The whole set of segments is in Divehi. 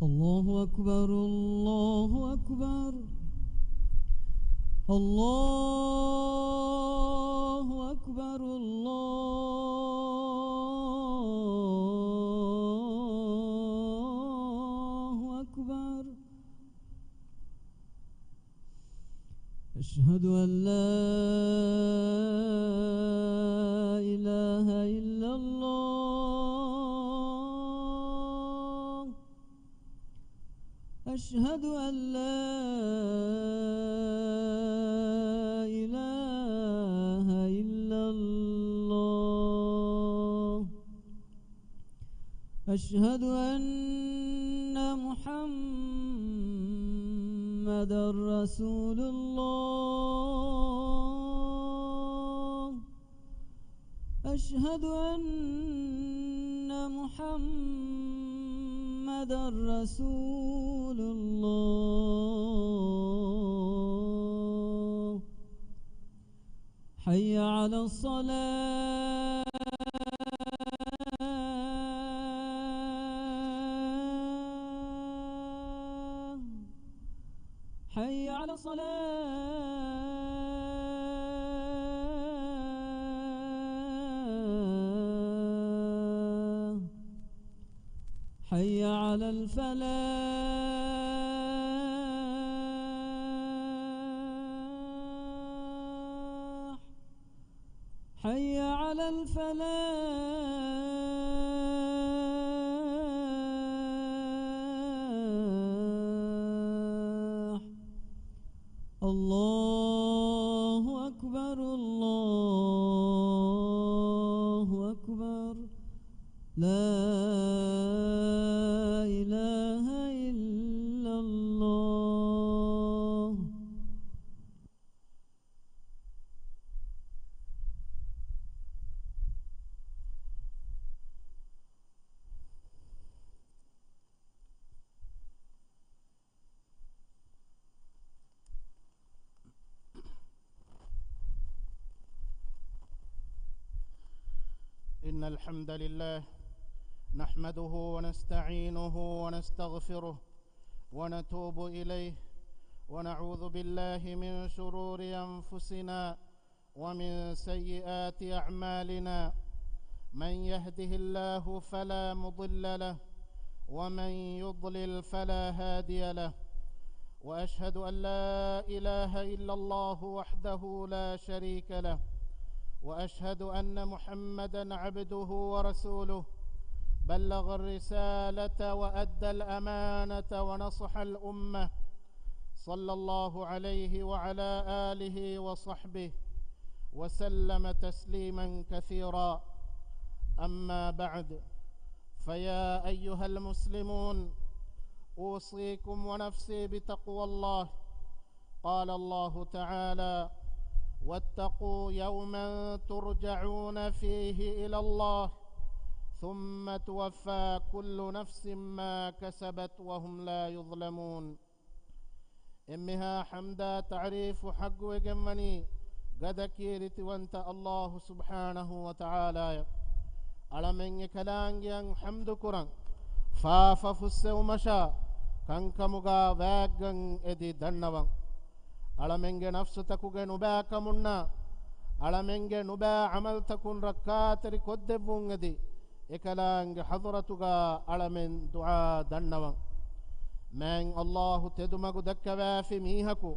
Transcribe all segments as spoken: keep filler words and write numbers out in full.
الله أكبر، الله أكبر، الله أكبر، الله أكبر. أشهد أن لا إله إلا الله. أشهد أن لا إله إلا الله. أشهد أن محمدا رسول الله. أشهد أن محمدا رسول الله. حي على الصلاة. حي على الصلاة. حي على الفلاح. حي على الفلاح. الله أكبر، الله أكبر. لا إله إلا الله. إن الحمد لله نحمده ونستعينه ونستغفره ونتوب إليه، ونعوذ بالله من شرور أنفسنا ومن سيئات أعمالنا. من يهده الله فلا مضل له، ومن يضلل فلا هادي له. وأشهد أن لا إله إلا الله وحده لا شريك له، وأشهد أن محمدا عبده ورسوله، بلغ الرسالة وأدى الأمانة ونصح الأمة، صلى الله عليه وعلى آله وصحبه وسلم تسليما كثيرا. أما بعد، فيا أيها المسلمون، أوصيكم ونفسي بتقوى الله. قال الله تعالى: واتقوا يوما ترجعون فيه إلى الله ثم توفى كل نفس ما كسبت وهم لا يظلمون. އެންމެހާ ޙަމްދާ ތަޢުރީފު ޙައްޤުވެގެންވަނީ ގަދަ ކީރިތިވަންތަ ﷲ ސުބްޙާނަހޫ ވަތަޢާލާއަށް. އަޅަމެން އެކަލާނގެއަށް ޙަމްދުކުރަން، ފާފަ ފުއްސެވުމަށާ ކަންކަމުގާ ވާގްގަން އެދި ދަންނަވަން. އަޅަމެންގެ ނަފްސުތަކުގެ ނުބައިކަމުންނާ އަޅަމެންގެ ނުބައި ޢަމަލުތަކުން ރައްކާތެރި ކޮށްދެއްވުން އެދި، އެކަލާނގެ ޙަޟްރަތުގާ އަޅަމެން ދުޢާ ދަންނަވަން. މާތް ﷲ ތެދުމަގު ދައްކަވާފި މީހަކު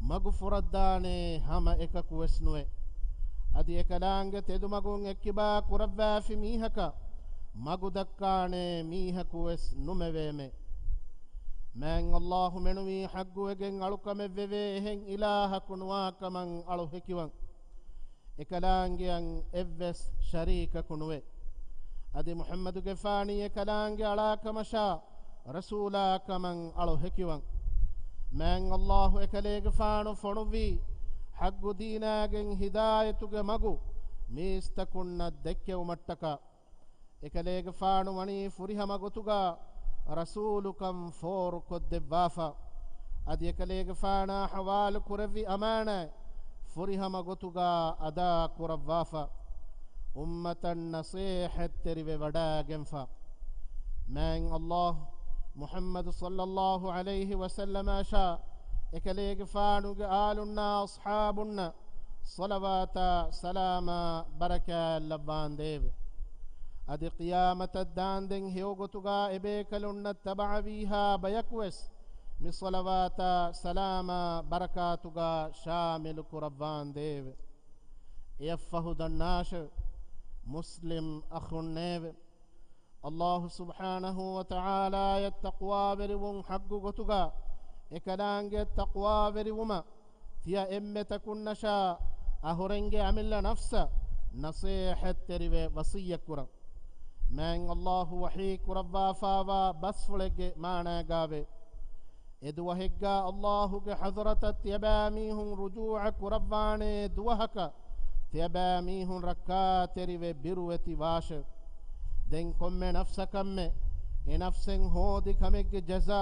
މަގު ފުރައްދާނޭ ހަމަ އެކަކު ވެސް ނުވޭ. އަދި އެކަލާނގެ ތެދުމަގުން އެއްކިބާ ކުރައްވާފި މީހަކަށް މަގު ދައްކާނޭ މީހަކު ވެސް ނުމެވޭމެ. މާތް ﷲ މެނުވީ ޙައްޤުވެގެން އަޅުކަމެއްވެވޭ އެހެން އިލާހަކު ނުވާކަމަށް އަޅު ހެކިވަން. އެކަލާނގެއަށް އެއްވެސް ޝަރީކަކު ނުވޭ. އަދި މުޙައްމަދުގެފާނީ އެކަލާނގެ އަޅާކަމަށާ ރަސޫލާކަމަށް އަޅު ހެކިވަން. މާތް ﷲ އެކަލޭގެފާނު ފޮނުއްވީ ޙައްޤު ދީނާގެން ހިދާޔަތުގެ މަގު މީސްތަކުންނަށް ދެއްކެވުމަށްޓަކާ. އެކަލޭގެފާނު ވަނީ ފުރިހަމަ ގޮތުގާ ރަސޫލުކަން ފޯރުކޮށްދެއްވާފަ. އަދި އެކަލޭގެފާނާ ޙަވާލު ކުރެއްވި އަމާނާތް ފުރިހަމަ ގޮތުގާ އަދާ ކުރައްވާފަ. އުއްމަތަށް ނަޞޭޙަތްތެރިވެ ވަޑާގެންފަ. މާތް ﷲ މުޙައްމަދު ޞައްލައްލާހު ޢަލައިހި ވަސައްލަމަށާ އެކަލޭގެފާނުގެ އާލުންނާ އަޞްޙާބުންނަށް ޞަލަވާތާ ސަލާމާ ބަރަކާތް ލައްވާނދޭވެ. އަދި ޤިޔާމަތަށް ދާންދެން ހެޔޮގޮތުގާ އެބޭކަލުންނަށް ތަބަޢަވީހާ ބަޔަކުވެސް މި ޞަލަވާތާ ސަލާމާ ބަރަކާތުގާ ޝާމިލު ކުރައްވާނދޭވެ. އެއަށްފަހު ދަންނާށެވެ. މުސްލިމް އަޚުންނޭވެ. ﷲ ސުބްޙާނަހޫ ވަތަޢާލާޔަށް ތަޤްވާވެރިވުން ޙައްޤު ގޮތުގާ، އެކަލާނގެއަށް ތަޤްވާވެރިވުމަށް ތިޔަ އެންމެ ތަކުންނަށާ އަހުރެންގެ އަމިއްލަ ނަފްސަށް ނަޞޭޙަތްތެރިވެ ވަޞިއްޔަތްކުރަން. މާތް ﷲ ވަޙީ ކުރައްވާފާވާ ބަސްފުޅެއްގެ މާނާގާވޭ. އެދުވަހެއްގާ ﷲގެ ޙަޟްރަތަށް ތިޔަބައިމީހުން ރުޖޫޢަ ކުރައްވާނޭ ދުވަހަކަށް، ތިޔަބައިމީހުން ރައްކާތެރިވެ ބިރުވެތިވާށެވެ. ދެން ކޮންމެ ނަފްސަކަށްމެ އެ ނަފްސެއް ހޯދި ކަމެއްގެ ޖަޒާ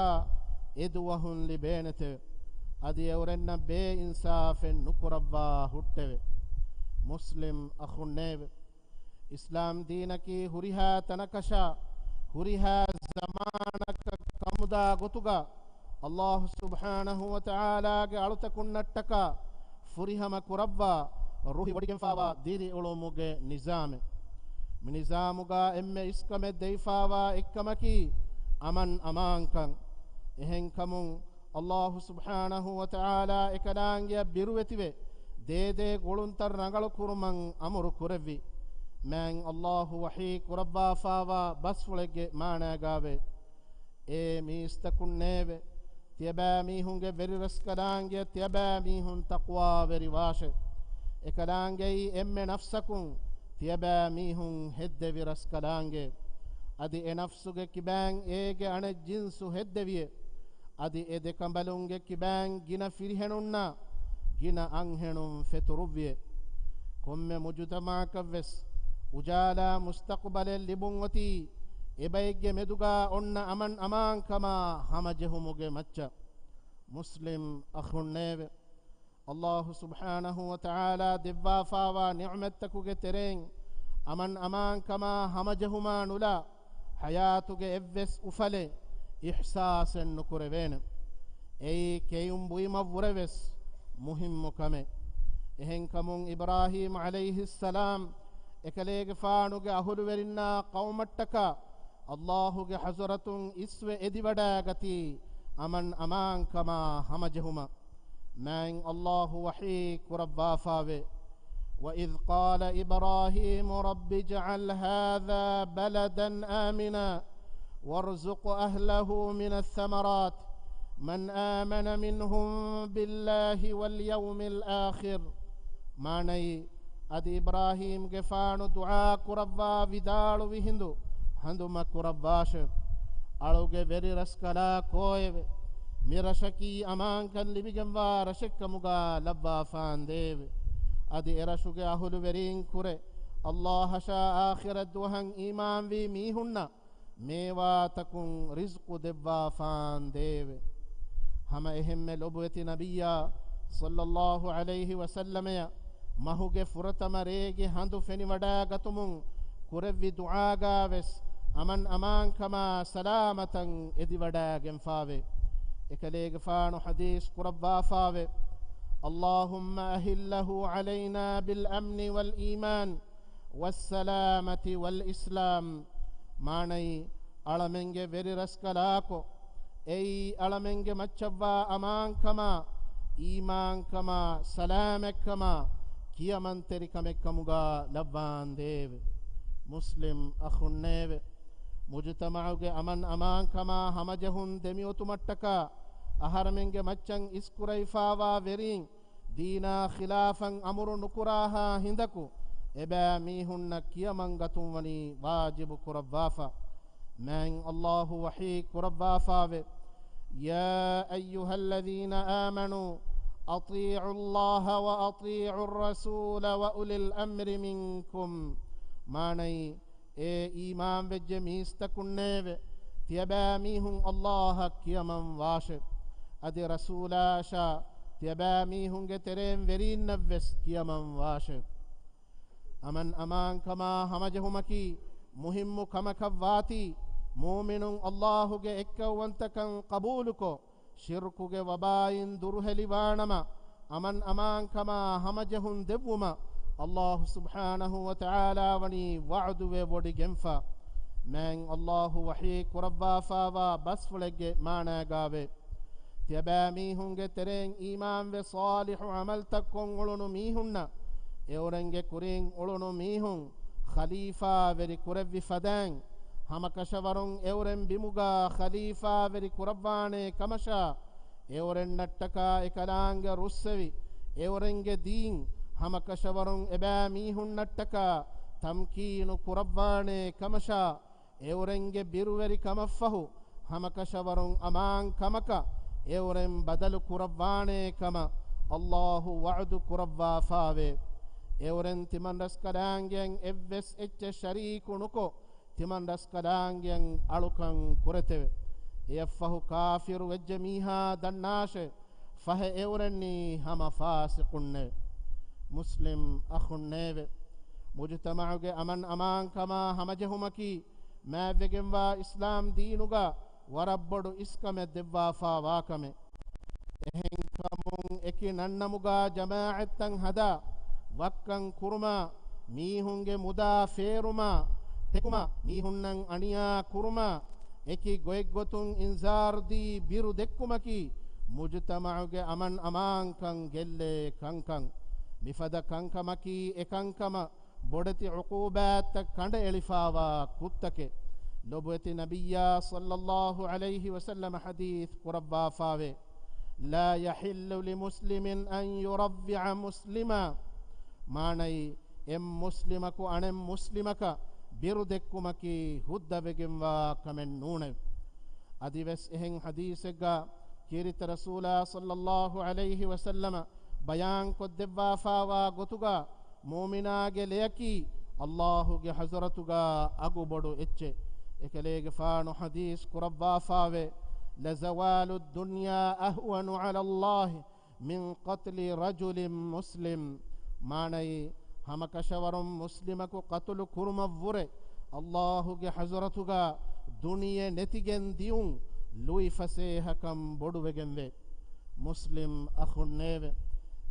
އެދުވަހުން ލިބޭނެތެވެ. އަދި އެއުރެންނަށް ބޭއިންސާފެއް ނުކުރައްވާ ހުއްޓެވެ. މުސްލިމް އަޚުންނޭވެ. އިސްލާމް ދީނަކީ ހުރިހާ ތަނަކަށާ، ހުރިހާ ޒަމާނަކަށް ކަމުދާ ގޮތުގަ، ﷲ ސުބްޙާނަހޫ ވަތަޢާލާގެ އަޅުތަކުންނަށްޓަކާ ފުރިހަމަ ކުރައްވާ، ރުހިވޮޑިގެންފާވާ ދިރިއުޅުމުގެ ނިޒާމެއް. މި ނިޒާމުގަ އެންމެ އިސްކަމެއް ދެވިފާވާ އެއްކަމަކީ އަމަން އަމާންކަން. އެހެންކަމުން، ﷲ ސުބްޙާނަހޫ ވަތަޢާލާ އެކަލާނގެއަށް ބިރުވެތިވެ، ދޭދޭ ގުޅުންތައް ރަނގަޅު ކުރުމަށް އަމުރު ކުރެއްވި. މާތް ﷲ ވަޙީ ކުރައްވާފާވާ ބަސްފުޅެއްގެ މާނާގާވޭ. އޭ މީސްތަކުންނޭވެ! ތިޔަބައިމީހުންގެ ވެރިރަސްކަލާނގެއަށް ތިޔަބައިމީހުން ތަޤްވާވެރިވާށެވެ. އެކަލާނގެއީ އެންމެ ނަފްސަކުން ތިޔަބައިމީހުން ހެއްދެވި ރަސްކަލާނގެ. އަދި އެ ނަފްސުގެ ކިބައިން އޭގެ އަނެއް ޖިންސު ހެއްދެވިއެވެ. އަދި އެ ދެކަނބަލުންގެ ކިބައިން ގިނަ ފިރިހެނުންނާ ގިނަ އަންހެނުން ފެތުރުއްވިއެވެ. ކޮންމެ މުޖުތަމަޢަކަށްވެސް އުޖާލާ މުސްތަޤުބަލެއް ލިބުން އޮތީ އެބައެއްގެ މެދުގާ އޮންނަ އަމަން އަމާންކަމާ ހަމަޖެހުމުގެ މައްޗަށް. މުސްލިމް އަޚުންނޭވެ! ﷲ ސުބްޙާނަހޫ ވަތަޢާލާ ދެއްވާފާވާ ނިޢުމަތްތަކުގެ ތެރެއިން އަމަން އަމާންކަމާ ހަމަޖެހުމާ ނުލާ، ޙަޔާތުގެ އެއްވެސް އުފަލެއް އިޙްސާސެއް ނުކުރެވޭނެ. އެއީ ކެއުން ބުއިމަށްވުރެވެސް މުހިއްމު ކަމެއް. އެހެންކަމުން އިބްރާހީމް ޢަލައިހިއްސަލާމް އެކަލޭގެފާނުގެ އަހުލުވެރިންނާ ޤައުމަށްޓަކާ ﷲގެ ޙަޟްރަތުން އިސްވެ އެދިވަޑައިގަތީ އަމަން އަމާންކަމާ ހަމަޖެހުމަށް. މާތް ﷲ ވަޙީ ކުރައްވާފާވޭ. وَإِذْ قَالَ إِبْرَاهِيمُ رَبِّ اجْعَلْ هَذَا بَلَدًا آمِنًا وَارْزُقْ أَهْلَهُ مِنَ الثَّمَرَاتِ مَنْ آمَنَ مِنْهُمْ بِاللَّهِ وَالْيَوْمِ الْآخِرِ. މާނައީ، އަދި އިބްރާހީމްގެފާނު ދުޢާ ކުރައްވާ ވިދާޅުވި ހިނދު ހަނދުމަ ކުރައްވާށެވެ. އަޅުގެ ވެރިރަސްކަލާކޯއެވެ! މި ރަށަކީ އަމާންކަން ލިބިގެންވާ ރަށެއްކަމުގާ ލައްވާފާނދޭވެ! އަދި އެރަށުގެ އަހުލުވެރީން ކުރެ، ﷲ އަށާ އާޚިރަތް ދުވަހަށް އީމާންވީ މީހުންނަށް މޭވާތަކުން ރިޒްޤު ދެއްވާފާނދޭވެ! ހަމަ އެހެންމެ ލޮބުވެތި ނަބިއްޔާ ޞައްލައްލާހު ޢަލައިހި ވަސައްލަމަޔަށް މަހުގެ ފުރަތަމަ ރޭގެ ހަނދު ފެނިވަޑައިގަތުމުން ކުރެއްވި ދުޢާގާވެސް އަމަން އަމާންކަމާ ސަލާމަތަށް އެދިވަޑައިގެންފާވޭ. އެކަލޭގެފާނު ޙަދީޘް ކުރައްވާފާވޭ. اللهم أهله علينا بالأمن والإيمان والسلامة والإسلام. މާނައީ، އަޅަމެންގެ ވެރިރަސްކަލާކޮ، އެއީ އަޅަމެންގެ މައްޗަށްވާ އަމާންކަމާ، އީމާންކަމާ، ސަލާމަތްކަމާ، ކިޔަމަންތެރިކަމެއްކަމުގާ ލައްވާނދޭވެ! މުސްލިމް އަޚުންނޭވެ! މުޖުތަމަޢުގެ އަމަން އަމާންކަމާ ހަމަޖެހުން ދެމިއޮތުމަށްޓަކާ، އަހަރެމެންގެ މައްޗަށް އިސްކުރެވިފާވާ ވެރީން، ދީނާ ޚިލާފަށް އަމުރު ނުކުރާހާ ހިނދަކު، އެބައިމީހުންނަށް ކިޔަމަންގަތުން ވަނީ ވާޖިބު ކުރައްވާފަ. މާތް ﷲ ވަޙީ ކުރައްވާފާވެ، يا أيها الذين آمنوا أطيعوا الله وأطيعوا الرسول وأولي الأمر منكم. މާނައީ، އޭ އީމާންވެއްޖެ މީސްތަކުންނޭވެ! ތިޔަބައިމީހުން ﷲ އަށް ކިޔަމަން ވާށެ! އަދި ރަސޫލާއަށާ ތިޔަބައިމީހުންގެ ތެރެއިން ވެރީންނަށްވެސް ކިޔަމަން ވާށެ! އަމަން އަމާންކަމާ ހަމަޖެހުމަކީ މުހިއްމު ކަމަކަށްވާތީ، މޫމިނުން ﷲ ގެ އެއްކައުވަންތަކަން ޤަބޫލުކޮށް، ޝިރްކުގެ ވަބާއިން ދުރުހެލިވާނަމަ، އަމަން އަމާންކަމާ ހަމަޖެހުން ދެއްވުމަށް ﷲ ސުބްޙާނަހޫ ވަތަޢާލާ ވަނީ ވަޢުދުވެވޮޑިގެންފަ. މާތް ﷲ ވަޙީ ކުރައްވާފާވާ ބަސްފުޅެއްގެ މާނާގާވޭ. ތިޔަބައިމީހުންގެ ތެރެއިން އީމާންވެ ޞާލިޙު ޢަމަލުތައް ކޮށް އުޅުނު މީހުންނަށް، އެއުރެންގެ ކުރިން އުޅުނު މީހުން ޚަލީފާވެރި ކުރެއްވި ފަދައިން، ހަމަކަށަވަރުން އެއުރެން ބިމުގާ ޚަލީފާވެރި ކުރައްވާނޭ ކަމަށާ، އެއުރެންނަށްޓަކާ އެކަލާނގެ ރުއްސެވި، އެއުރެންގެ ދީން ހަމަކަށަވަރުން އެބައިމީހުންނަށްޓަކާ ތަމްކީނު ކުރައްވާނޭ ކަމަށާ، އެއުރެންގެ ބިރުވެރިކަމަށްފަހު، ހަމަކަށަވަރުން އަމާންކަމަކަށް އެއުރެން ބަދަލު ކުރައްވާނޭ ކަމަށް ﷲ ވަޢުދު ކުރައްވާފާވޭ. އެއުރެން ތިމަންރަސްކަލާނގެއަށް އެއްވެސް އެއްޗެއް ޝަރީކު ނުކޮށް، ތިމަންރަސްކަލާނގެއަށް އަޅުކަން ކުރެތެވެ. އެއަށްފަހު ކާފިރު ވެއްޖެ މީހާ ދަންނާށޭ، ފަހެ އެއުރެންނީ ހަމަ ފާސިޤުންނެވެ. މުސްލިމް އަޚުންނޭވެ! މުޖުތަމަޢުގެ އަމަން އަމާންކަމާ ހަމަޖެހުމަކީ، މާތްވެގެންވާ އިސްލާމް ދީނުގަ ވަރަށް ބޮޑު އިސްކަމެއް ދެއްވާފާވާ ކަމެއް. އެހެންކަމުން އެކި ނަންނަމުގާ ޖަމާޢަތްތައް ހަދާ، ވައްކަން ކުރުމާ، މީހުންގެ މުދާ ފޭރުމާ، ޓެކުމާ، މީހުންނަށް އަނިޔާ ކުރުމާ، އެކި ގޮތްގޮތުން އިންޒާރުދީ ބިރު ދެއްކުމަކީ، މުޖުތަމަޢުގެ އަމަން އަމާންކަން ގެއްލޭ ކަންކަން. މިފަދަ ކަންކަމަކީ އެކަންކަމަށް ބޮޑެތި ޢުޤޫބާތްތައް ކަނޑައެޅިފާވާ ކުށްތަކެއް. ލޮބުވެތި ނަބިއްޔާ ޞައްލައްލާހު ޢަލައިހި ވަސައްލަމަ ޙަދީޘް ކުރައްވާފާވޭ، لا يحل لمسلم أن يروع مسلما. މާނައީ، އެއް މުސްލިމަކު އަނެއް މުސްލިމަކަށް ބިރު ދެއްކުމަކީ ހުއްދަވެގެންވާ ކަމެއް ނޫނެވެ. އަދިވެސް އެހެން ޙަދީޘެއްގަ ކީރިތި ރަސޫލާ ޞައްލައްލާހު ޢަލައިހި ވަސައްލަމަ ބަޔާންކޮށްދެއްވާފާވާ ގޮތުގަ، މުއުމިނާގެ ލެޔަކީ ﷲ ގެ ޙަޟްރަތުގަ އަގުބޮޑު އެއްޗެއް. އެކަލޭގެފާނު ޙަދީޘް ކުރައްވާފާވޭ، لزوال الدنيا أهون على الله من قتل رجل مسلم. މާނައީ، ހަމަކަށަވަރުން މުސްލިމަކު ޤަތުލު ކުރުމަށްވުރެ، ﷲ ގެ ޙަޟްރަތުގަ ދުނިޔެ ނެތިގެން ދިއުން ލުއިފަސޭހަކަން ބޮޑުވެގެންވޭ. މުސްލިމް އަޚުންނޭވެ!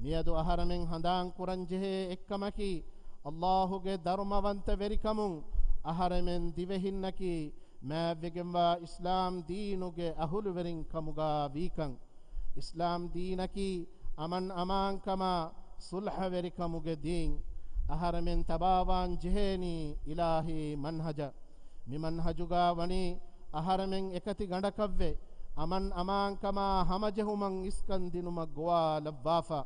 މިއަދު އަހަރެމެން ހަނދާން ކުރަން ޖެހޭ އެއްކަމަކީ، ﷲ ގެ ދަރުމަވަންތަ ވެރިކަމުން އަހަރެމެން ދިވެހިންނަކީ މާތްވެގެންވާ އިސްލާމް ދީނުގެ އަހުލުވެރިން ކަމުގާ ވީކަން. އިސްލާމް ދީނަކީ އަމަން އަމާންކަމާ ޞުލްޙަވެރިކަމުގެ ދީން. އަހަރެމެން ތަބާވާން ޖެހޭނީ އިލާހީ މަންހަޖަށް. މި މަންހަޖުގާ ވަނީ އަހަރެމެން އެކަތި ގަނޑަކަށްވެ، އަމަން އަމާންކަމާ ހަމަޖެހުމަށް އިސްކަން ދިނުމަށް ގޮވާލައްވާފަ.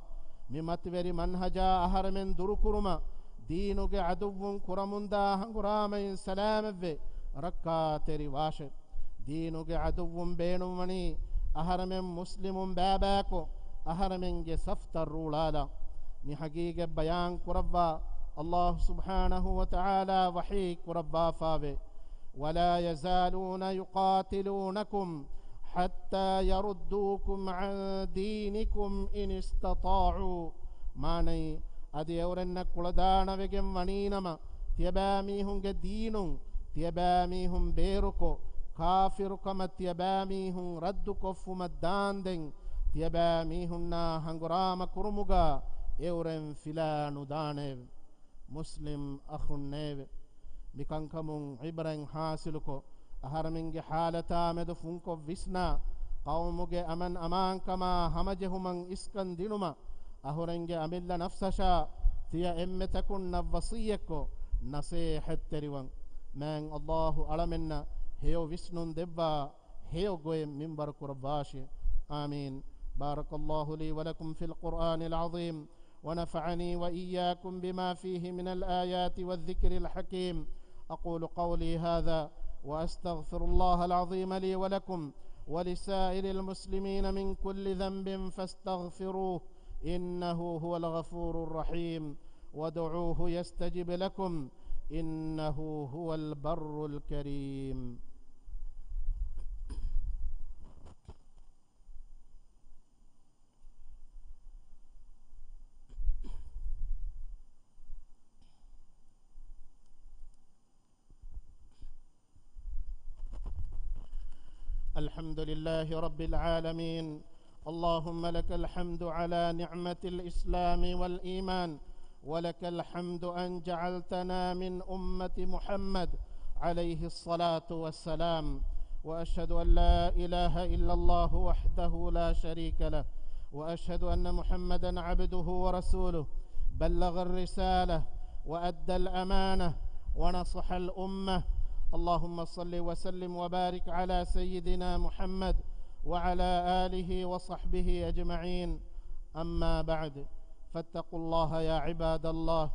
މި މަތިވެރި މަންހަޖާ އަހަރެމެން ދުރުކުރުމަށް، ދީނުގެ ޢަދުއްވުން ކުރަމުންދާ ހަނގުރާމައިން ސަލާމަތްވެ ރައްކާތެރިވާށެ. ދީނުގެ ޢަދުއްވުން ބޭނުންވަނީ އަހަރެމެން މުސްލިމުން ބައިބައިކޮށް، އަހަރެމެންގެ ސަފްތައް ރޫޅާލާ. މި ޙަޤީޤަތް ބަޔާން ކުރައްވާ، ﷲ ސުބްޙާނަހޫ ވަތަޢާލާ ވަޙީ ކުރައްވާފާވޭ، ولا يزالون يقاتلونكم حتى يردوكم عن دينكم إن استطاعوا. މާނައީ، އަދި އެއުރެންނަށް ކުޅަދާނަވެގެން ވަނީނަމަ، ތިޔަބައިމީހުންގެ ދީނުން ތިޔަބައިމީހުން ބޭރުކޮށް، ކާފިރުކަމަށް ތިޔަބައިމީހުން ރައްދުކޮށްފުމަށް ދާންދެން، ތިޔަބައިމީހުންނާ ހަނގުރާމަ ކުރުމުގާ އެއުރެން ފިލާ ނުދާނެއެވެ. މުސްލިމް އަޚުންނޭވެ! މިކަންކަމުން ޢިބްރަތް ޙާޞިލުކޮށް، އަހަރެމެންގެ ޙާލަތާމެދު ފުންކޮށް ވިސްނާ، ޤައުމުގެ އަމަން އަމާންކަމާ ހަމަޖެހުމަށް އިސްކަން ދިނުމަށް، އަހުރެންގެ އަމިއްލަ ނަފްސަށާ ތިޔަ އެންމެތަކުންނަށް ވަޞިއްޔަތްކޮށް، ނަޞޭޙަތްތެރިވަން. މާތް ﷲ އަޅަމެންނަށް ހެޔޮ ވިސްނުން ދެއްވާ، ހެޔޮ ގޮތް މިންވަރު ކުރައްވާށި. آمين. بارك الله لي ولكم في القرآن العظيم، ونفعني وإياكم بما فيه من الآيات والذكر الحكيم. أقول قولي هذا وأستغفر الله العظيم لي ولكم ولسائر المسلمين من كل ذنب فاستغفروه، إنه هو الغفور الرحيم. وادعوه يستجب لكم، إنه هو البر الكريم. الحمد لله رب العالمين. اللهم لك الحمد على نعمة الإسلام والإيمان، ولك الحمد أن جعلتنا من أمة محمد عليه الصلاة والسلام. وأشهد أن لا إله إلا الله وحده لا شريك له، وأشهد أن محمدا عبده ورسوله، بلغ الرسالة وأدى الأمانة ونصح الأمة. اللهم صل وسلم وبارك على سيدنا محمد وعلى آله وصحبه أجمعين. أما بعد، فاتقوا الله يا عباد الله.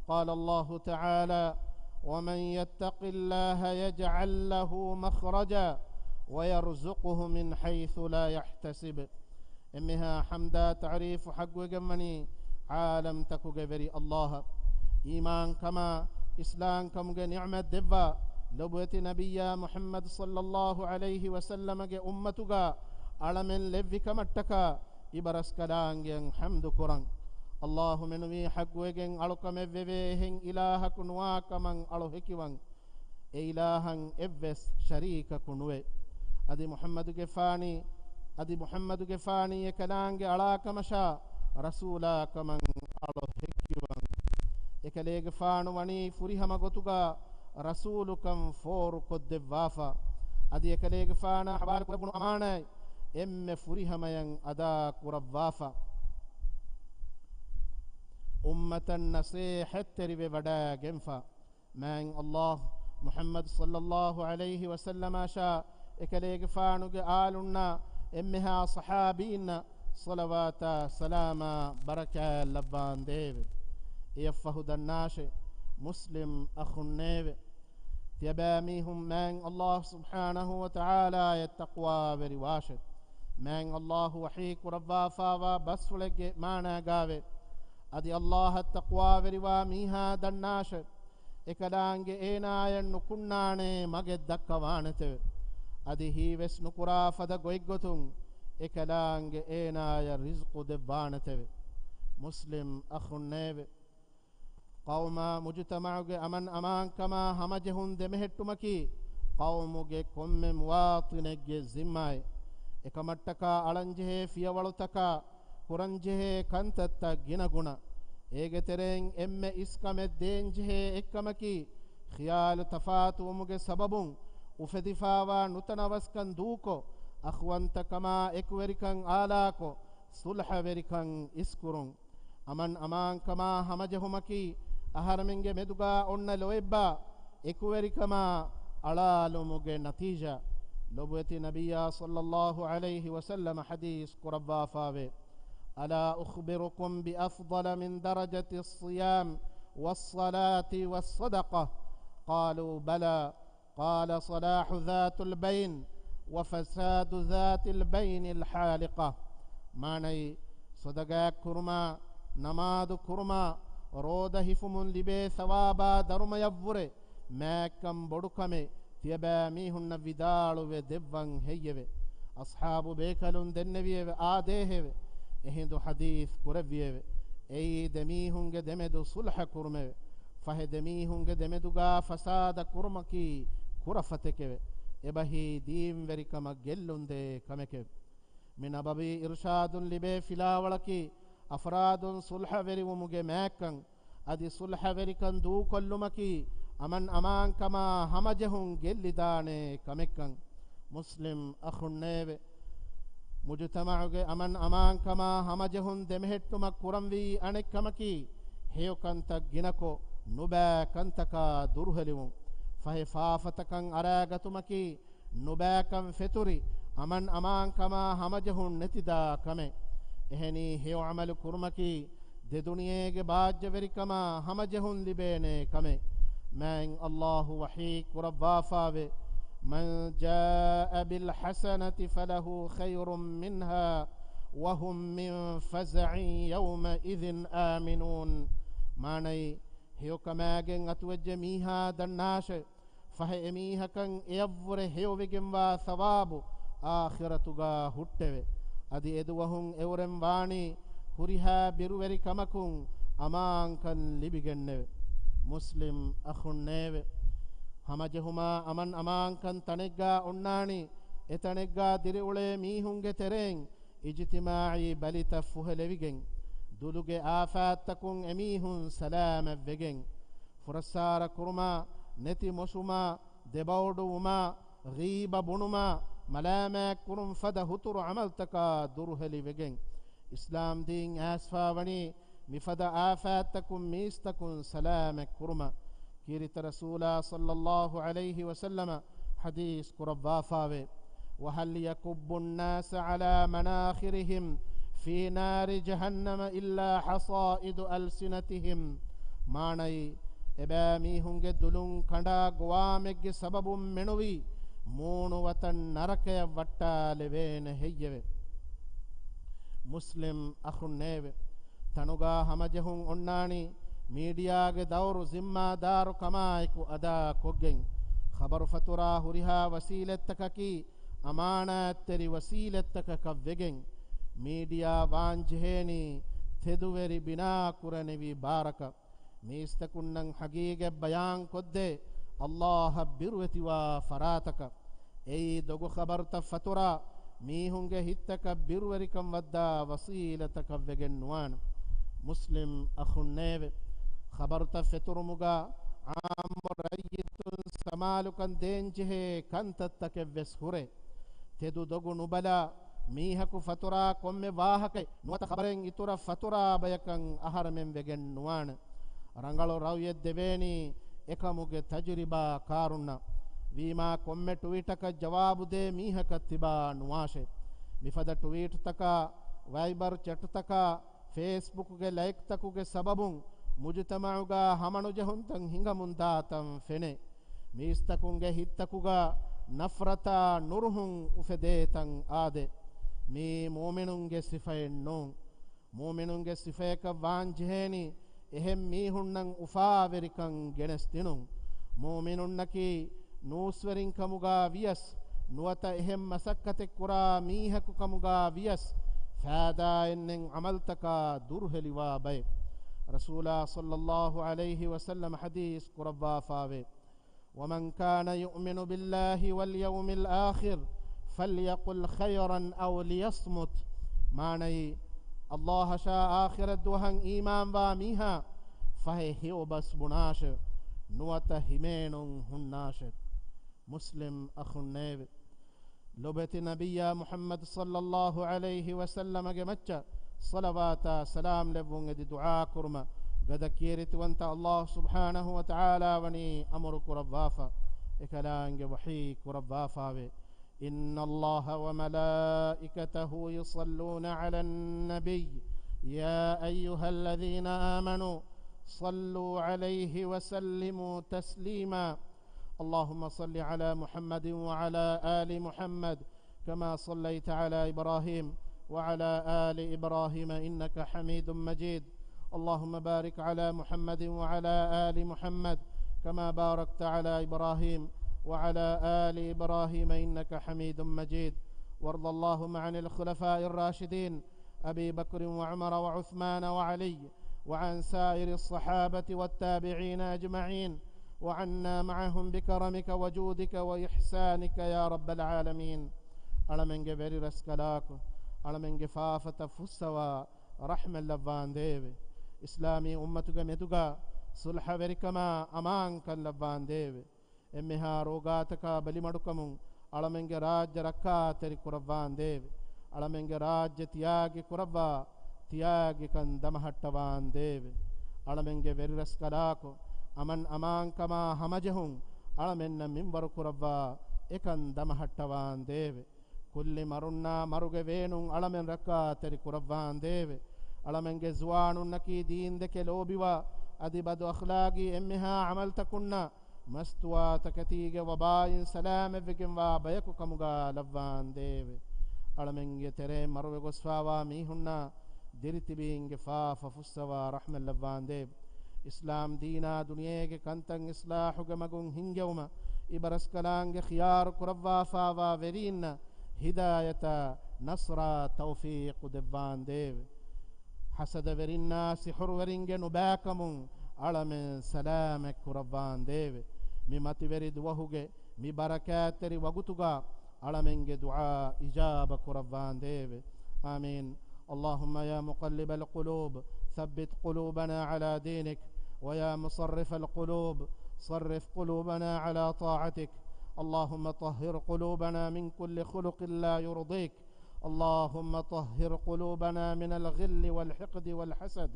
قال الله تعالى: ومن يتق الله يجعل له مخرجا ويرزقه من حيث لا يحتسب. އެންމެހާ ޙަމްދާ ތަޢުރީފު ޙައްޤުވެގެންވަނީ ޢާލަމްތަކުގެ ވެރި ﷲ އަށް. އީމާންކަމާ، އިސްލާމްކަމުގެ ނިޢުމަތް ދެއްވާ، ލޮބުވެތި ނަބިއްޔާ މުޙައްމަދު ޞައްލައްލާހު ޢަލައިހި ވަސައްލަމަގެ އުއްމަތުގަ އަޅަމެން ލެއްވި ކަމަށްޓަކާ އިބަރަސްކަލާނގެއަށް ޙަމްދު ކުރަން. ﷲ މެނުވީ ޙައްޤުވެގެން އަޅުކަމެއް ވެވޭ އެހެން އިލާހަކު ނުވާ ކަމަށް އަޅު ހެކިވަން. އެ އިލާހަށް އެއްވެސް ޝަރީކަކު ނުވޭ. އަދި މުޙައްމަދުގެފާނީ، އަދި މުޙައްމަދުގެފާނީ އެކަލާނގެ އަޅާކަމަށާ ރަސޫލާ ކަމަށް އަޅު ހެކިވަން. އެކަލޭގެފާނު ވަނީ ފުރިހަމަ ގޮތުގަ ރަސޫލުކަން ފޯރުކޮށްދެއްވާފަ. އަދި އެކަލޭގެފާނާ ޙަވާލުކުރެއްވުނު އަމާނާތް އެންމެ ފުރިހަމަޔަށް އަދާ ކުރައްވާފަ. އުއްމަތަށް ނަސޭހަތްތެރިވެ ވަޑައިގެންފަ. މާތް ﷲ މުޙައްމަދު ޞައްލައްލާހު ޢަލައިހި ވަސައްލަމަށާ އެކަލޭގެފާނުގެ އާލުންނާ އެންމެހާ ޞަޙާބީންނަށް ޞަލަވާތާ ސަލާމާ ބަރަކާތް ލައްވާނދޭވެ. އެއަށްފަހު ދަންނާށެ، މުސްލިމް އަޚުންނޭވެ. ތިޔަބައިމީހުން މާތް ﷲ ސުބްޙާނަހޫ ވަތަޢާލާއަށް ތަޤްވާވެރިވާށެ. މާތް ﷲ ވަޙީ ކުރައްވާފާވާ ބަސްފުޅެއްގެ މާނާގާވެ، އަދި ﷲ އަށް ތަޤްވާވެރިވާ މީހާ ދަންނާށެ. އެކަލާނގެ އޭނާޔަށް ނުކުންނާނޭ މަގެއް ދައްކަވާނެތެވެ. އަދި ހީވެސް ނުކުރާ ފަދަ ގޮތްގޮތުން އެކަލާނގެ އޭނާޔަށް ރިޒްޤު ދެއްވާނެތެވެ. މުސްލިމް އަޚުންނޭވެ. ޤައުމާ މުޖުތަމަޢުގެ އަމަން އަމާންކަމާ ހަމަޖެހުން ދެމެހެއްޓުމަކީ، ޤައުމުގެ ކޮންމެ މުވާޠިނެއްގެ ޒިންމާއެއް. އެކަމަށްޓަކާ އަޅަންޖެހޭ ފިޔަވަޅުތަކާ، ކުރަންޖެހޭ ކަންތައްތައް ގިނަގުނަ. އޭގެ ތެރެއިން އެންމެ އިސްކަމެއް ދޭންޖެހޭ އެއްކަމަކީ، ޚިޔާލު ތަފާތުވުމުގެ ސަބަބުން އުފެދިފާވާ ނުތަނަވަސްކަން ދޫކޮށް، އަޚުވަންތަކަމާ އެކުވެރިކަން އާލާކޮށް، ޞުލްޙަވެރިކަން އިސްކުރުން. އަމަން އަމާންކަމާ ހަމަޖެހުމަކީ، އަހަރެމެންގެ މެދުގާ އޮންނަ ލޯތްބާ އެކުވެރިކަމާ އަޅާލުމުގެ ނަތީޖާ. ލޮބުވެތި ނަބިއްޔާ ޞައްލައްލާހު ޢަލައިހި ވަސައްލަމަ ޙަދީޘް ކުރައްވާފާވޭ، ألا أخبركم بأفضل من درجة الصيام والصلاة والصدقة؟ قالوا بلى. قال صلاح ذات البين وفساد ذات البين الحالقة. މާނައީ، ޞަދަޤާތް ކުރުމާ، ނަމާދު ކުރުމާ، ރޯދަ ހިފުމުން ލިބޭ ޘަވާބާ ދަރުމަޔަށްވުރެ މާތްކަން ބޮޑުކަމެއް ތިޔަބައިމީހުންނަށް ވިދާޅުވެ ދެއްވަން ހެއްޔެވެ؟ އަޞްޙާބު ބޭކަލުން ދެންނެވިއެވެ. އާދޭހެވެ. އެހިނދު ޙަދީޘް ކުރެއްވިއެވެ. އެއީ ދެމީހުންގެ ދެމެދު ޞުލްޙަ ކުރުމެވެ. ފަހެ ދެމީހުންގެ ދެމެދުގާ ފަސާދަ ކުރުމަކީ ކުރަފަތެކެވެ. އެބަހީ ދީންވެރިކަމަށް ގެއްލުންދޭ ކަމެކެވެ. މި ނަބަވީ އިރުޝާދުން ލިބޭ ފިލާވަޅަކީ، އަފްރާދުން ޞުލްޙަވެރިވުމުގެ މާތްކަން، އަދި ޞުލްޙަވެރިކަން ދޫކޮށްލުމަކީ، އަމަން އަމާންކަމާ ހަމަޖެހުން ގެއްލިދާނޭ ކަމެއްކަން. މުސްލިމް އަޚުންނޭވެ! މުޖުތަމަޢުގެ އަމަން އަމާންކަމާ ހަމަޖެހުން ދެމެހެއްޓުމަށް ކުރަންވީ އަނެއްކަމަކީ، ހެޔޮކަންތައް ގިނަކޮށް، ނުބައި ކަންތަކާ ދުރުހެލިވުން. ފަހެ ފާފަތަކަން އަރާގަތުމަކީ، ނުބައިކަން ފެތުރި، އަމަން އަމާންކަމާ ހަމަޖެހުން ނެތިދާ ކަމެއް. އެހެނީ، ހެޔޮ ޢަމަލު ކުރުމަކީ، ދެދުނިޔޭގެ ބާއްޖަވެރިކަމާ ހަމަޖެހުން ލިބޭނޭ ކަމެއް. މާތް ﷲ ވަޙީ ކުރައްވާފާވޭ، من جاء بالحسنة فله خير منها وهم من فزع يومئذ آمنون. މާނައީ، ހެޔޮކަމާގެން އަތުވެއްޖެ މީހާ ދަންނާށެ، ފަހެ އެމީހަކަށް އެޔަށްވުރެ ހެޔޮވެގެންވާ ޘަވާބު އާޚިރަތުގާ ހުއްޓެވެ. އަދި އެދުވަހުން އެއުރެން ވާނީ ހުރިހާ ބިރުވެރި ކަމަކުން އަމާންކަން ލިބިގެންނެވެ. މުސްލިމް އަޚުންނޭވެ! ހަމަޖެހުމާ އަމަން އަމާންކަން ތަނެއްގާ އޮންނާނީ އެތަނެއްގާ ދިރިއުޅޭ މީހުންގެ ތެރެއިން އިޖްތިމާޢީ ބަލިތައް ފުހެލެވިގެން، ދުލުގެ އާފާތްތަކުން އެމީހުން ސަލާމަތްވެގެން، ފުރައްސާރަ ކުރުމާ، ނެތި މޮށުމާ، ދެބައޮޑުވުމާ، ޣީބަ ބުނުމާ، މަލާމާތްކުރުން ފަދަ ހުތުރު ޢަމަލްތަކާ ދުރުހެލިވެގެން، އިސްލާމް ދީން އައިސްފާވަނީ މިފަދަ އާފާތްތަކުން މީސްތަކުން ސަލާމަތް ކުރުމަށް. ކީރިތި ރަސޫލާ ޞައްލައްލާހު ޢަލައިހި ވަސައްލަމަ ޙަދީޘް ކުރައްވާފާވޭ، وهل يكب الناس على مناخرهم في نار جهنم إلا حصائد ألسنتهم. މާނައީ، އެބައިމީހުންގެ ދުލުން ކަނޑާ ގޮވާމެއްގެ ސަބަބުން މެނުވީ، މޫނު ވަތަން ނަރަކަޔަށް ވައްޓާލެވޭނެ ހެއްޔެވެ؟ މުސްލިމް އަޚުންނޭވެ! ތަނުގާ ހަމަޖެހުން އޮންނާނީ، މީޑިއާގެ ދައުރު ޒިންމާދާރު ކަމާއެކު އަދާ ކޮށްގެން، ޚަބަރު ފަތުރާ ހުރިހާ ވަސީލަތްތަކަކީ އަމާނާތްތެރި ވަސީލަތްތަކަކަށް ވެގެން، މީޑިއާ ވާންޖެހޭނީ ތެދުވެރި ބިނާ ކުރަނިވި ބާރަކަށް، މީސްތަކުންނަށް ޙަޤީޤަތް ބަޔާން ކޮށްދޭ ﷲ އަށް ބިރުވެތިވާ ފަރާތަކަށް. އެއީ ދޮގު ޚަބަރުތައް ފަތުރާ މީހުންގެ ހިތްތަކަށް ބިރުވެރިކަން ވައްދާ ވަސީލަތަކަށް ވެގެން ނުވާނެ. މުސްލިމް އަޚުންނޭވެ! ޚަބަރުތައް ފެތުރުމުގަ ޢާއްމު ރައްޔިތުން ސަމާލުކަން ދޭންޖެހޭ ކަންތައްތަކެއްވެސް ހުރޭ. ތެދު ދޮގު ނުބަލާ، މީހަކު ފަތުރާ ކޮންމެ ވާހަކައެއް ނުވަތަ ޚަބަރެއް އިތުރަށް ފަތުރާ ބަޔަކަށް އަހަރެމެން ވެގެން ނުވާނެ. ރަނގަޅު ރައުޔެއް ދެވޭނީ އެކަމުގެ ތަޖުރިބާ ކާރުންނަށް. ވީމާ ކޮންމެ ޓުވީޓަކަށް ޖަވާބު ދޭ މީހަކަށް ތިބާ ނުވާށޭ. މިފަދަ ޓުވީޓްތަކާ، ވައިބަރް ޗެޓްތަކާ، ފޭސްބުކުގެ ލައިކްތަކުގެ ސަބަބުން މުޖުތަމަޢުގާ ހަމަނުޖެހުންތައް ހިނގަމުންދާ ތަން ފެނޭ. މީސްތަކުންގެ ހިތްތަކުގަ ނަފްރަތާ ނުރުހުން އުފެދޭ ތަން އާދޭ. މީ މުއުމިނުންގެ ސިފައެއް ނޫން. މުއުމިނުންގެ ސިފަޔަކަށް ވާން ޖެހޭނީ، އެހެން މީހުންނަށް އުފާވެރިކަން ގެނެސްދިނުން. މުއުމިނުންނަކީ ނޫސްވެރިން ކަމުގާ ވިޔަސް، ނުވަތަ އެހެން މަސައްކަތެއް ކުރާ މީހަކު ކަމުގާ ވިޔަސް، ފާއިދާއެއްނެތް ޢަމަލްތަކާ ދުރުހެލިވާ ބައެއް. ރަސޫލާ ޞައްލައްލާހު ޢަލައިހި ވަސައްލަމަ ޙަދީޘް ކުރައްވާފާވޭ، ومن كان يؤمن بالله واليوم الآخر فليقل خيرا أو ليصمت. މާނައީ، ﷲ އަށާ އާޚިރަތް ދުވަހަށް އީމާންވާ މީހާ ފަހެ ހެޔޮ ބަސް ބުނާށެވެ. ނުވަތަ ހިމޭނުން ހުންނާށެވެ. މުސްލިމް އަޚުންނޭވެ! ލޮބެތި ނަބިއްޔާ މުޙައްމަދު ޞައްލައްލާހު ޢަލައިހި ވަސައްލަމަގެ މައްޗަށް ޞަލަވާތާ ސަލާމް ލެއްވުން އެދި ދުޢާ ކުރުމަށް ގަދަ ކީރިތިވަންތަ ﷲ ސުބްޙާނަހު ވަތަޢާލާ ވަނީ އަމުރު ކުރައްވާފަ. އެކަލާނގެ ވަޙީ ކުރައްވާފާވޭ، إن الله وملائكته يصلون على النبي يا أيها الذين آمنوا صلوا عليه وسلموا تسليما. اللهم صل على محمد وعلى آل محمد كما صليت على إبراهيم وعلى آل إبراهيم إنك حميد مجيد. اللهم بارك على محمد وعلى آل محمد كما باركت على إبراهيم وعلى آل إبراهيم إنك حميد مجيد. وارض اللهم عن الخلفاء الراشدين أبي بكر وعمر وعثمان وعلي وعن سائر الصحابة والتابعين أجمعين وعنا معهم بكرمك وجودك وإحسانك يا رب العالمين. އަޅަމެންގެ ވެރި ރަސްކަލާކޮ، އަޅަމެންގެ ފާފަތައް ފުއްސަވާ ރަޙްމަތް ލައްވާނދޭވެ. އިސްލާމީ އުއްމަތުގެ މެދުގަ ޞުލްޙަވެރިކަމާ އަމާންކަން ލައްވާނދޭވެ. އެންމެހާ ރޯގާތަކާ ބަލިމަޑުކަމުން އަޅަމެންގެ ރާއްޖެ ރައްކާތެރި ކުރައްވާނދޭވެ. އަޅަމެންގެ ރާއްޖެ ތިޔާގި ކުރައްވާ، ތިޔާގިކަން ދަމަހައްޓަވާނދޭވެ. އަޅަމެންގެ ވެރިރަސްކަލާކޮ، އަމަން އަމާންކަމާ ހަމަޖެހުން އަޅަމެންނަށް މިންވަރު ކުރައްވާ، އެކަން ދަމަހައްޓަވާނދޭވެ. ކުއްލި މަރުންނާ މަރުގެ ވޭނުން އަޅަމެން ރައްކާތެރި ކުރައްވާނދޭވެ. އަޅަމެންގެ ޒުވާނުންނަކީ ދީންދެކެ ލޯބިވާ، އަދި ބަދު އަޚްލާގީ އެންމެހާ ޢަމަލްތަކުންނާ، މަސްތުވާތަކެތީގެ ވަބާއިން ސަލާމަތްވެގެންވާ ބަޔަކު ކަމުގާ ލައްވާނދޭވެ. އަޅަމެންގެ ތެރެއިން މަރުވެގޮސްފާވާ މީހުންނާ ދިރިތިބީންގެ ފާފަ ފުއްސަވާ ރަޙްމަތް ލައްވާނދޭވެ. އިސްލާމް ދީނާ ދުނިޔޭގެ ކަންތައް އިޞްލާޙުގެ މަގުން ހިންގެވުމަށް އިބަރަސްކަލާނގެ ޚިޔާރު ކުރައްވާފާވާ ވެރީންނަށް ހިދާޔަތާ ނަޞްރާ ތައުފީޤު ދެއްވާނދޭވެ. ޙަސަދަވެރިންނާ ސިޙުރުވެރިންގެ ނުބައިކަމުން އަޅަމެން ސަލާމަތް ކުރައްވާނދޭވެ. މި މަތިވެރި ދުވަހުގެ މި ބަރަކާތްތެރި ވަގުތުގަ އަޅަމެންގެ ދުޢާ އިޖާބަ ކުރައްވާނދޭވެ. آمين. اللهم يا مقلب القلوب ثبت قلوبنا على دينك، ويا مصرف القلوب صرف قلوبنا على طاعتك. اللهم طهر قلوبنا من كل خلق لا يرضيك. اللهم طهر قلوبنا من الغل والحقد والحسد.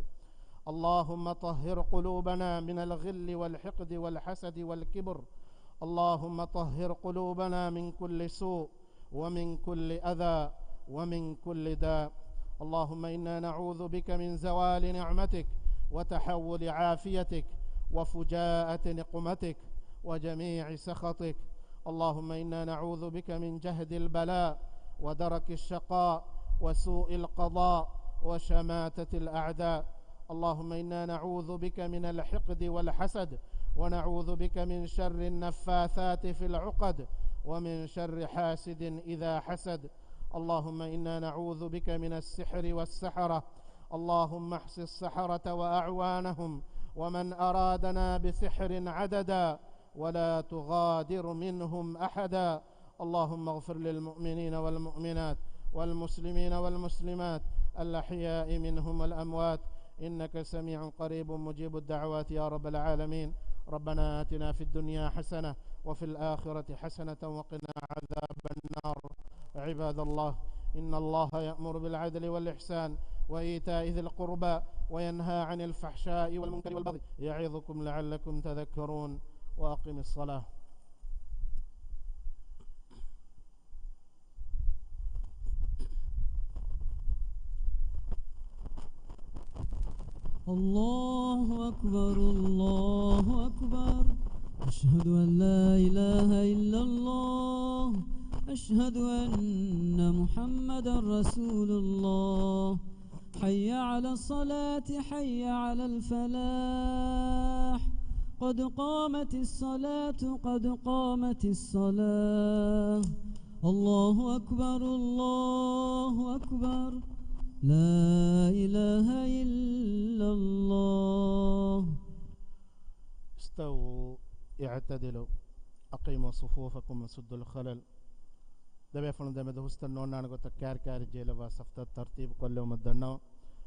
اللهم طهر قلوبنا من الغل والحقد والحسد والكبر. اللهم طهر قلوبنا من كل سوء ومن كل أذى ومن كل داء. اللهم إنا نعوذ بك من زوال نعمتك وتحول عافيتك وفجاءة نقمتك وجميع سخطك. اللهم إنا نعوذ بك من جهد البلاء ودرك الشقاء وسوء القضاء وشماتة الأعداء. اللهم إنا نعوذ بك من الحقد والحسد، ونعوذ بك من شر النفاثات في العقد، ومن شر حاسد إذا حسد. اللهم إنا نعوذ بك من السحر والسحرة. اللهم احص السحرة وأعوانهم ومن أرادنا بسحر عددا، ولا تغادر منهم أحدا. اللهم اغفر للمؤمنين والمؤمنات والمسلمين والمسلمات الأحياء منهم والأموات، إنك سميع قريب مجيب الدعوات يا رب العالمين. ربنا آتنا في الدنيا حسنة وفي الآخرة حسنة وقنا عذاب النار. عباد الله، إن الله يأمر بالعدل والإحسان وإيتاء ذي القربى وينهى عن الفحشاء والمنكر والبغي يعظكم لعلكم تذكرون. وأقم الصلاة. الله أكبر، الله أكبر. أشهد أن لا إله إلا الله. أشهد أن محمدا رسول الله. حي على الصلاة، حي على الفلاح. قد قامت الصلاة، قد قامت الصلاة. الله أكبر، الله أكبر. لا إله إلا الله. استووا، اعتدلوا، أقيموا صفوفكم وسدوا الخلل. ދެބޭފުޅުން ދެމެދު ހުސްތަން ނޯންނާނެ ގޮތަށް ކާރި ކާރި ޖެހިލައްވާ ސަފްތައް ތަރްތީބު ކޮށްލެވުމަށް ދަންނަވަން.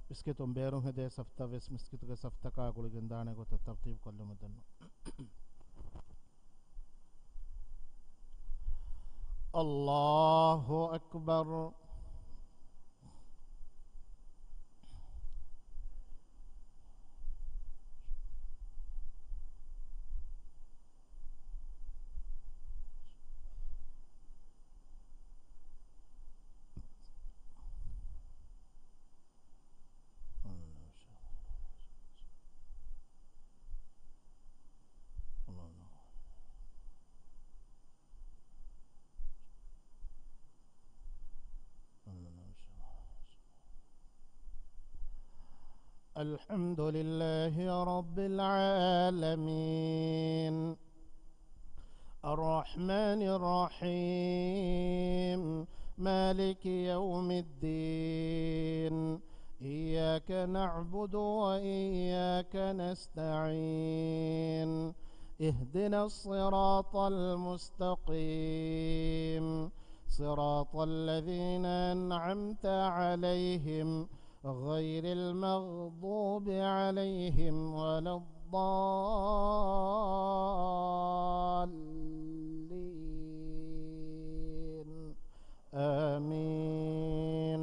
މިސްކިތުން ބޭރުން ހެދޭ ސަފްތައް ވެސް މިސްކިތުގެ ސަފްތަކާ ގުޅިގެން ދާނެ ގޮތަށް ތަރްތީބު ކޮށްލެވުމަށް ދަންނަވަން. الله أكبر. الحمد لله رب العالمين. الرحمن الرحيم. مالك يوم الدين. إياك نعبد وإياك نستعين. اهدنا الصراط المستقيم. صراط الذين أنعمت عليهم غير المغضوب عليهم ولا الضالين. آمين.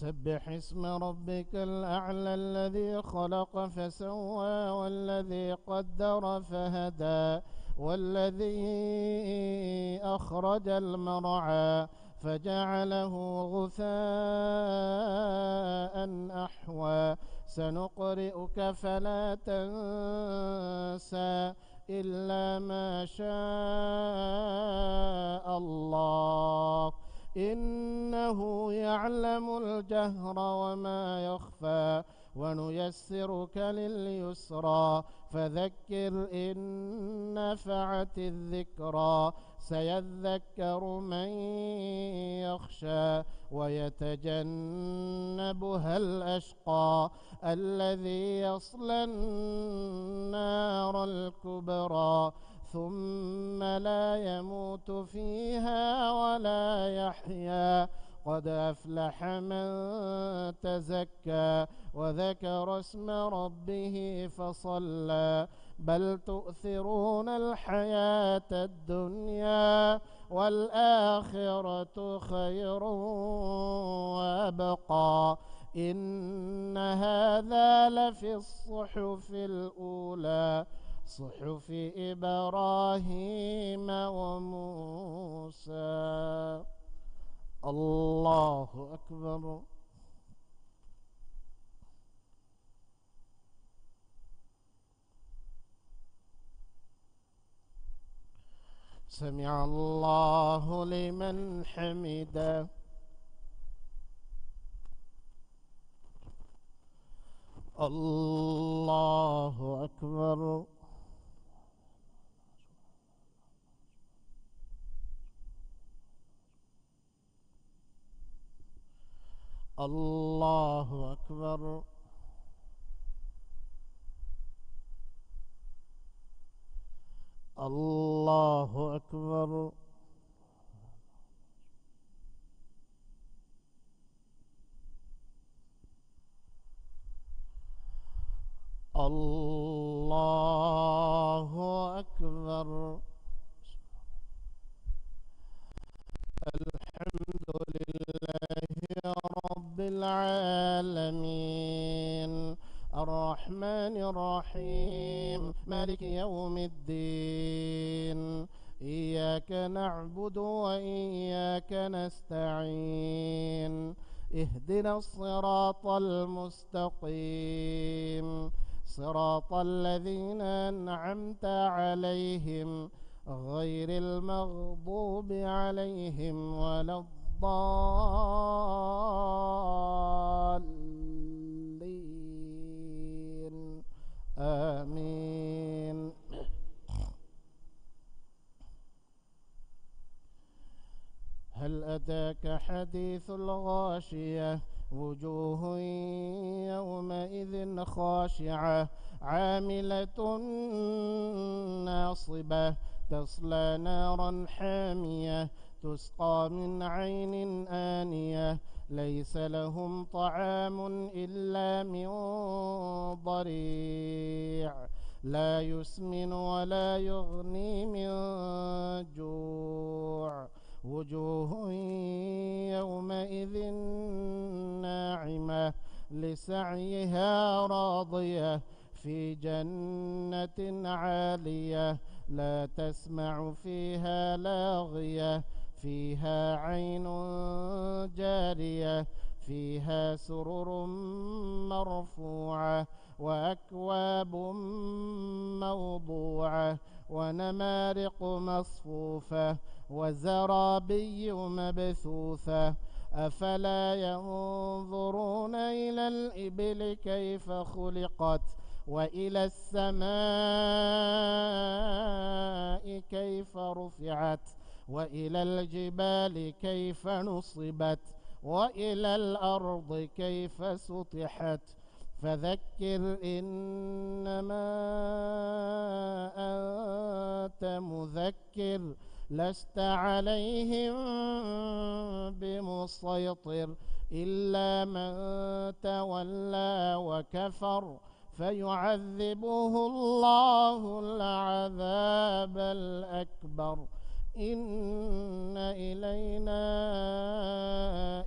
سبح اسم ربك الأعلى الذي خلق فسوى والذي قدر فهدى والذي أخرج المرعى فجعله غثاء أحوى. سنقرئك فلا تنسى إلا ما شاء الله إنه يعلم الجهر وما يخفى ونيسرك لليسرى فذكر إن نفعت الذكرى سيذكر من يخشى ويتجنبها الأشقى الذي يصلى النار الكبرى ثم لا يموت فيها ولا يحيا، قد أفلح من تزكى، وذكر اسم ربه فصلى، بل تؤثرون الحياة الدنيا، والآخرة خير وأبقى، إن هذا لفي الصحف الأولى، صحف إبراهيم وموسى. الله أكبر. سمع الله لمن حمده. الله أكبر. الله أكبر. الله أكبر. الله أكبر. الحمد لله رب العالمين. الرحمن الرحيم. مالك يوم الدين. إياك نعبد وإياك نستعين. اهدنا الصراط المستقيم. صراط الذين أنعمت عليهم غير المغضوب عليهم ولا الضالين. آمين. هل أتاك حديث الغاشية؟ وجوه يومئذ خاشعة، عاملة ناصبة، تصلى نارا حامية، تسقى من عين آنية، ليس لهم طعام إلا من ضريع، لا يسمن ولا يغني من جوع، وجوه يومئذ ناعمة، لسعيها راضية، في جنة عالية، لا تسمع فيها لاغية، فيها عين جارية، فيها سرر مرفوعة، وأكواب موضوعة، ونمارق مصفوفة، وزرابي مبثوثة. أفلا ينظرون إلى الإبل كيف خلقت، وإلى السماء كيف رفعت، وإلى الجبال كيف نصبت، وإلى الأرض كيف سطحت. فذكر إنما أنت مذكر، لست عليهم بمسيطر، إلا من تولى وكفر، فيعذبه الله العذاب الأكبر، إن إلينا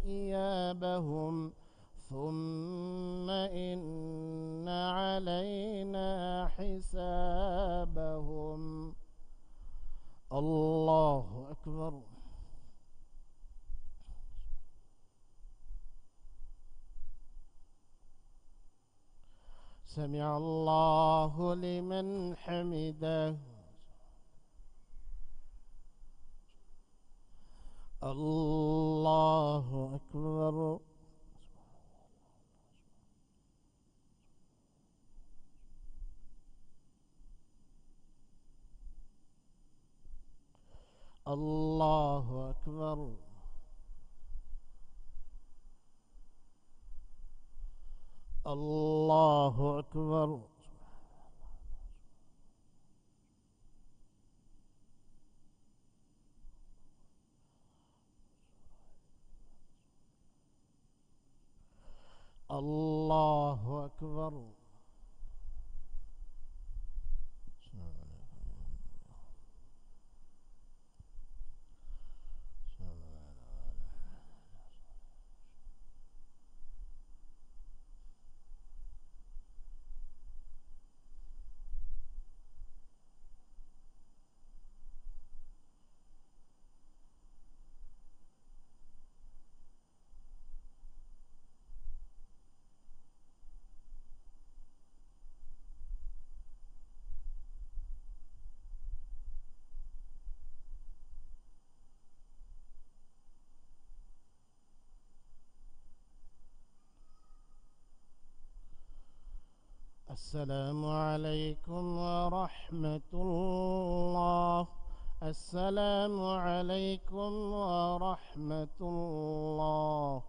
إيابهم، ثم إن علينا حسابهم. الله أكبر. سمع الله لمن حمده. الله أكبر. الله أكبر. الله أكبر. الله أكبر. السلام عليكم ورحمة الله. السلام عليكم ورحمة الله.